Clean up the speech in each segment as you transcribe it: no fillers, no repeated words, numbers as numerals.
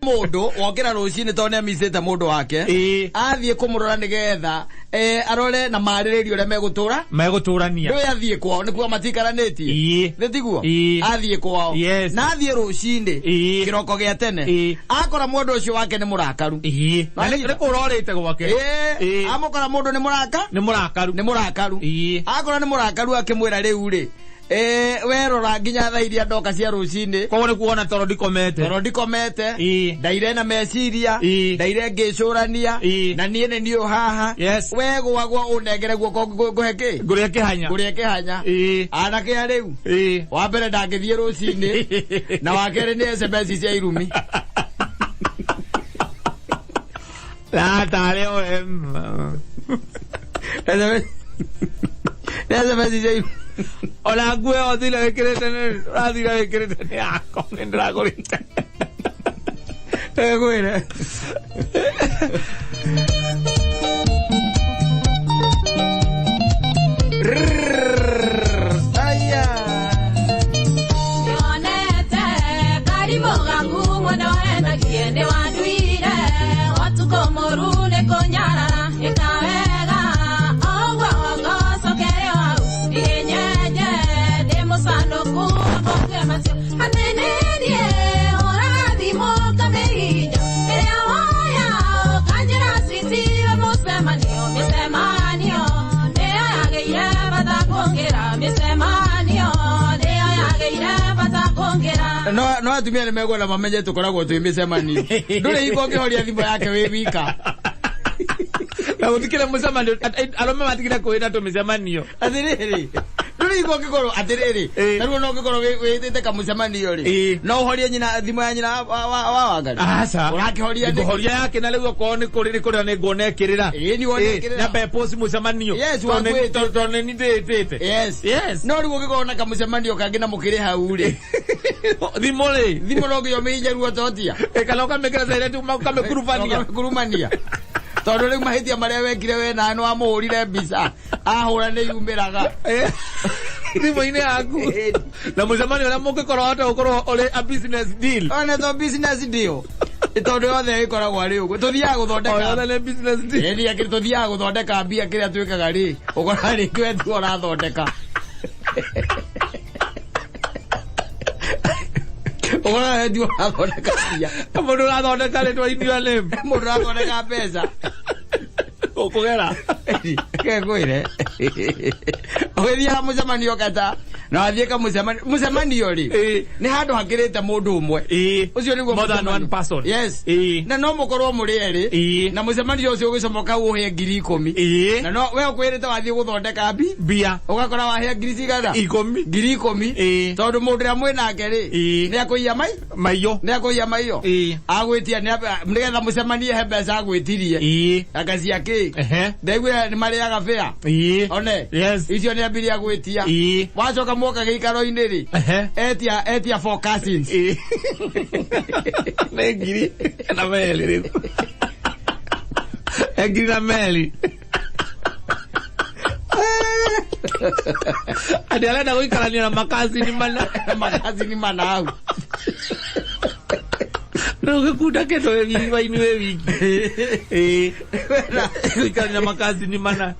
Mundu wokira rucini to ni amicite mundu wake. Athie kumurora nigetha arore na mariririo uria megutura meguturania ndu athie kwao nikuo matikaranitie. Ni tiguo athie kwao na athie rucini kiroko gia tene akora mundu ucio wake ni murakaru. Na ni kurorite gwake. Amukora mundu ni muraka ni murakaru ni murakaru. Akora ni murakaru akimwira riu ri werora nginya thaa iria ndoka cia rucini koguo ni kuona toro ndikomete toro ndikomete ndaire na meciria ndaire ngicurania na nie ni niu haha. We gwagwa unengere guoko nguhe ki ngurie kihanya ngurie kihanya anake a riu wa mbere ndangithie rucini na wa keri ni SMS cia irumi la tare o SMS cia irumi. Ona nguo ĩyo thira wĩkĩrĩte nĩ ũrathira wĩkĩrĩte nĩ yakwa nĩ ndĩragũrĩte. Ngwĩre. Aya. Nĩwonete karimũ gaku mũno wendagie nĩwanduire ũtukũ mũru nĩ kũnyarara ĩka wega ũguo ngocokere hau nyenye ndĩ mũcanũku macokia macio atĩ nĩ niĩ ũrathimwo kamĩhinya ĩrĩa woya ũkanjĩra sweet we mũcemanio mĩcemanio nĩyo yagĩire bata kũngĩra mĩcemanio nĩyo yagĩire bata kũngĩra. No atumia nĩ mekwenda mamenye tũkoragwo twĩ mĩcemanio ndũrĩ hingo ũngĩhoria thimũ yake wĩ wika na gũtikĩrĩ mũcemanio arũme matigire kwĩra tũmĩcemanio atĩrĩrĩ ndũrĩ hingo ũngĩkorwo atĩrĩrĩ tarĩu ona ũngĩkorwo wĩtĩte kamũcemanio rĩ no ũhorie nyina thimũ ya nyina wa Wangari. Aca ũrakĩhoria nĩkĩ? Ngũhoria yake na rĩu okorwo nĩ kũrĩ nĩ kũrĩa nĩ nguona ĩkĩrĩra. Ĩĩ, nĩ wona ĩkĩrĩra. Nyambe post mũcemanio. Yes, Tondũ wakwĩte. tondũ nĩ ndĩĩtĩte. Yes. Yes. No rĩu ũngĩkorwo na kamũcemanio kangĩ na mũkĩrĩ hau rĩ thimũ rĩ thimũ no nginya ũmĩhinye ruo totia kana ũkamĩkĩra silent ũkamĩkurubania ũkamĩkurumania tondũ rĩu mahĩtia marĩa wekire we nawe nĩ wamũhũrire mbica ahũra nĩ yumĩraga thimũ-inĩ yaku na mũcemanio ũrĩa mũngĩkorwo wahota gũkorwo ũrĩ a business deal ona to business deal tondũ yothe ĩkoragwo arĩ ũguo tũthiaga o gũthondeka yothe nĩ business deal. Ĩni akĩrĩ tũthiaga gũthondeka mbia kĩrĩa twĩkaga rĩ ũkora rĩngĩ we tiwe ũrathondeka ũkora we tiwe ũrathondeka mbia mũndũ ũrathondeka rĩtwa in your name mũndũ ũrathondeka mbeca ũkũgera kekwĩre ũgĩthiaga mũcemanio kata na wathiĩ kamũcemanio mũcemanio rĩ nĩ handũ hakĩrĩte mũndũ ũmwe ũcio nĩguo More than mũcemanio. one person. Yes. Na no mũkorwo mũrĩ erĩ na mũcemanio ũcio ũgĩcomoka ũhĩe 10,000 na no we ũkwĩrĩte wathiĩ gũthondeka mbia ũgakora wahĩa ngiri cigana 10 10,000 tondũ mũndũ ũrĩa mwĩ nake rĩ nĩ akũiya mai maiyo nĩ akũiya maiyo agwĩtia nĩgetha mũcemanie he mbeca agwĩtirie akacia kĩ ndaiguire nĩ marĩaga bĩa one Yes. icio nĩ ambirie gwĩtia wacoka mwoka gĩikaro-inĩ rĩ etia four cousins nĩ ngiri na meli rĩu ngiri na meli atĩ arenda gũikarania na makazini mana makazini mana hau rĩu gĩkunda kĩndũ wĩ wĩ wiki gũikarania na makazini mana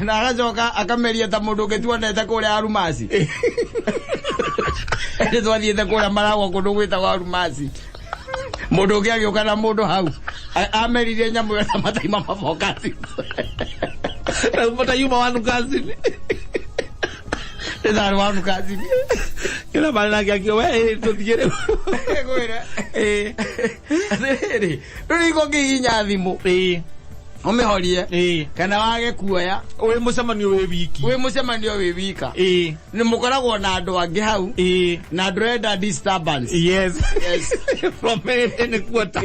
na agacoka akameria ta mũndũ ũngĩ tuonete kũrĩa Arumasi nĩ twathiĩte kũrĩa Maragwa kũndũ gwĩtagwo Arumasi mũndũ ũngĩ agĩũka na mũndũ hau ameririe nyamũ ĩyo ta mataima mabokasi matayuma wanu kazini nĩ tharĩ wanu kazini kĩrĩa marĩ nake akiuga we tũthiĩ rĩu ngwĩre atĩrĩrĩ rĩu hingo ũngĩhihinya thimũ ũmĩhorie kana wage kuoya wĩ mũcemanio wĩ wiki wĩ mũcemanio wĩ wika nĩ mũkoragwo na andũ angĩ hau na ndũrenda disturbance. Yes. Yes. From any quarter.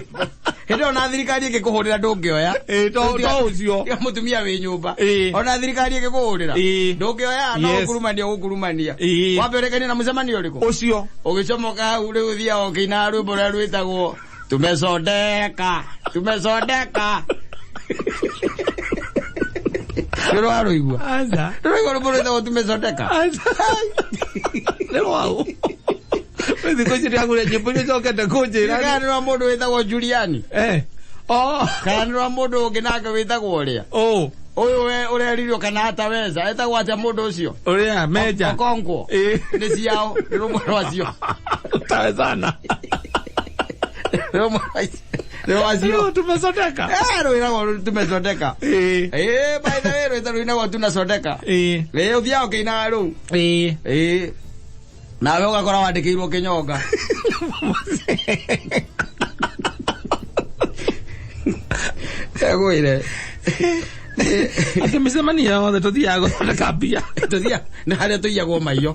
Hĩndĩ ĩyo na thirikari ĩngĩkũhũrĩra ndũngĩoya To ũcio tiga mũtumia wĩ nyũmba ona thirikari ĩngĩkũhũrĩra ndũngĩoya no gũkurumania ũgũkurumania wambe ũrekanie na mũcemanio ũrĩkũ ũcio ũgĩcomoka hau rĩu ũthiaga ũkĩinaga rwĩmbo rũrĩa rwĩtagwo tumesondeka tumesondeka Nĩ rwarũigua Aca. Nĩ rwaigua rwĩmbo rwĩtagwo tumesondeka Aca. Nĩ rwaũ. Thikũ ici ndĩragũra nyĩmbo iria icokete kũnjĩra. Kana nĩ rwa mũndũ wĩtagwo Juliani. Oh. Kana nĩ rwa mũndũ ũngĩ nake wĩtagwo ũrĩa. Oh. Ũyũ we ũrerirwo kana ataweza. Etagwo atĩa mũndũ ũcio? Ũrĩa meja. Okonkwo. Nĩ ciao. Nĩ rũmwe rwacio. Utawezana. Rũmwe rwacio. Tumesondeka. Rwĩragwo tumesondeka. By the way, rwĩta rwĩnagwo tunasondeka. Ũthiaga ũkĩinaga rũu. Nawe ũgakora wandĩkĩirwo kĩnyonga. Egwĩre. Atĩ mĩcemanio yothe tũthiaga gũthondeka mbia. Tũthiaga nĩ harĩa tũiyagwo maiyo.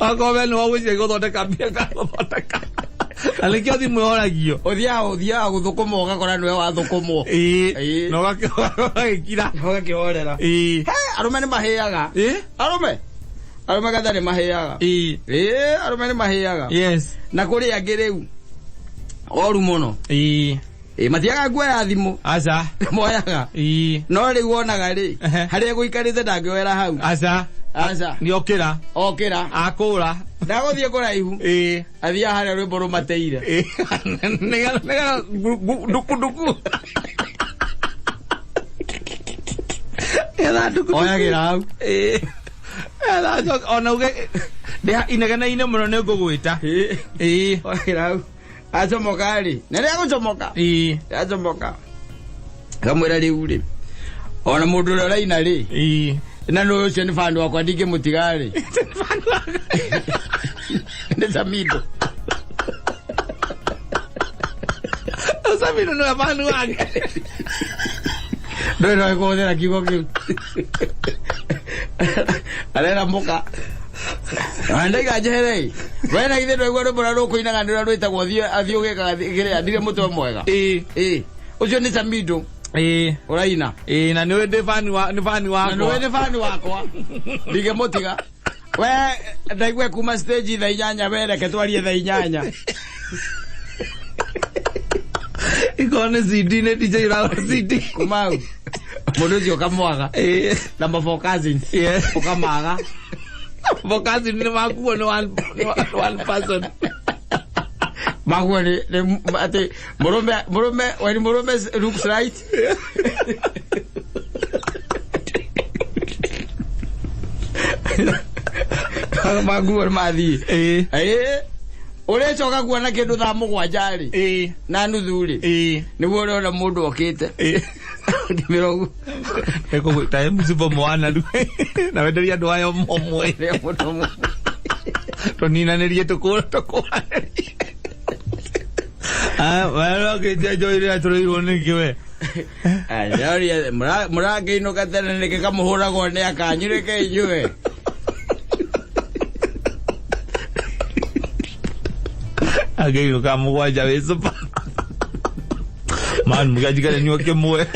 Okorwo we nĩ wagwĩciria gũthondeka mbia gũthondeka. Na nĩkĩo thimũ yoragio. Ũthiaga gũthũkũma ũgakora nĩwe wathũkũmwo. Na ũgagĩkira. Ũgakĩhorera. Arũme nĩ mahĩaga. Arũme. Arũme gatha nĩ mahĩaga. Arũme nĩ mahĩaga. Yes. Na kũrĩ angĩ rĩu oru mũno. Matiaga kuoya thimũ. Aca. Moyaga. No rĩu wonaga rĩ, harĩa gũikarĩte ndangĩoera hau. Aca. Aca. Nĩ okĩra. Okĩra. Akũra. Ndagũthiĩ kũraihu. Athiaga harĩa rwĩmbo rũmateire. Nĩgetha nduku nduku. Nĩgetha nduku. Oyagĩra hau. Ona uge inegene-inĩ mũno nĩ ngũgwĩta. Oyagĩra hau. Acomoka rĩ. Na rĩrĩa agũcomoka. Acomoka. Kamwĩra rĩu rĩ. Ona mũndũ ũrĩa ũraina rĩ. Na nĩ ũcio nĩ bandũ wakwa ndingĩmũtiga rĩ. Nĩ Samido. Samido nĩwe bandũ wake. Ndũĩ no ĩkũhũthĩra kiugo kĩu. Arera mũka. Ndaiga njehere. We na githĩ ndwaigua rwĩmbo rũrĩa rũkũinaga nĩ rũrĩa rwĩtagwo athiĩ ũgĩkaga kĩrĩa ndirĩ mũtwe mwega. Ũcio nĩ Samido. Ũraina. Na nĩũĩ ndĩ bani wa nĩ bani wakwa. Na nĩũĩ nĩ bani wakwa. Ndingĩmũtiga. We ndaigua kuma stage thaa 8 we reke twarie thaa 8. Ikorwo nĩ CD nĩ DJ ũragũra CD. Kuma hau. Mũndũ ũcio ũkamwaga. Number 4 cousins. Ũkamaga. 4 cousins nĩ makuo nĩ one person. Makuo nĩ atĩ mũrũme when mũrũme looks right. Makuo nĩ mathiĩ. Ũrĩcoka kuona kĩndũ thaa 7 rĩ. Na nuthu rĩ. Nĩguo ũrĩona mũndũ okĩte. Ndĩmĩrogu. Ekũgwĩta MC mwana rĩu. Na wenderie andũ aya ũmwe. Tũninanĩrie tũkũranĩrie. Wee njohi ĩrĩa tũrĩirwo nĩkĩ we? Mũrakĩinũka tene nĩkĩ kamũhũragwo nĩ akanyu reke inyuĩ. Angĩinũka 7 wĩ cuba. Man, mũgĩanjikare nyua kĩmwe.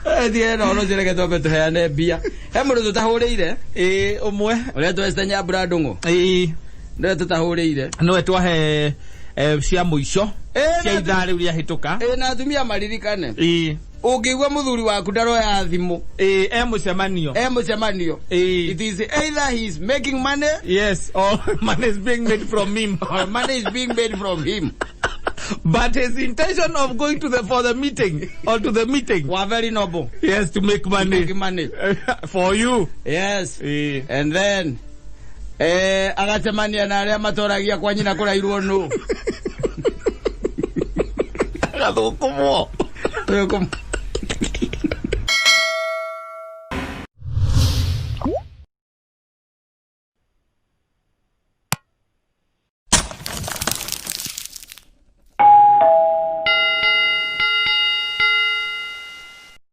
Thiĩ no no reke twambe tũheane mbia. He mũndũ tũtahũrĩire. Ũmwe. Ũrĩa twecete Nyambura Ndũng'ũ. Nĩwe tũtahũrĩire. Nĩwe twahe cia mũico. Cia ithaa rĩu rĩahĩtũka. Na atumia maririkane. Ũngĩigua mũthuri waku ndaroya thimũ. E mũcemanio. E mũcemanio. It is either he is making money. Yes, or money is being made from him. Or money is being made from him. But his intention of going to the for the meeting or to the meeting were very noble. Yes, to make money. To make money. For you. Yes. And then agacemania na arĩa matoragia kwa nyina kũrairwo nũ. Agathũkũmwo.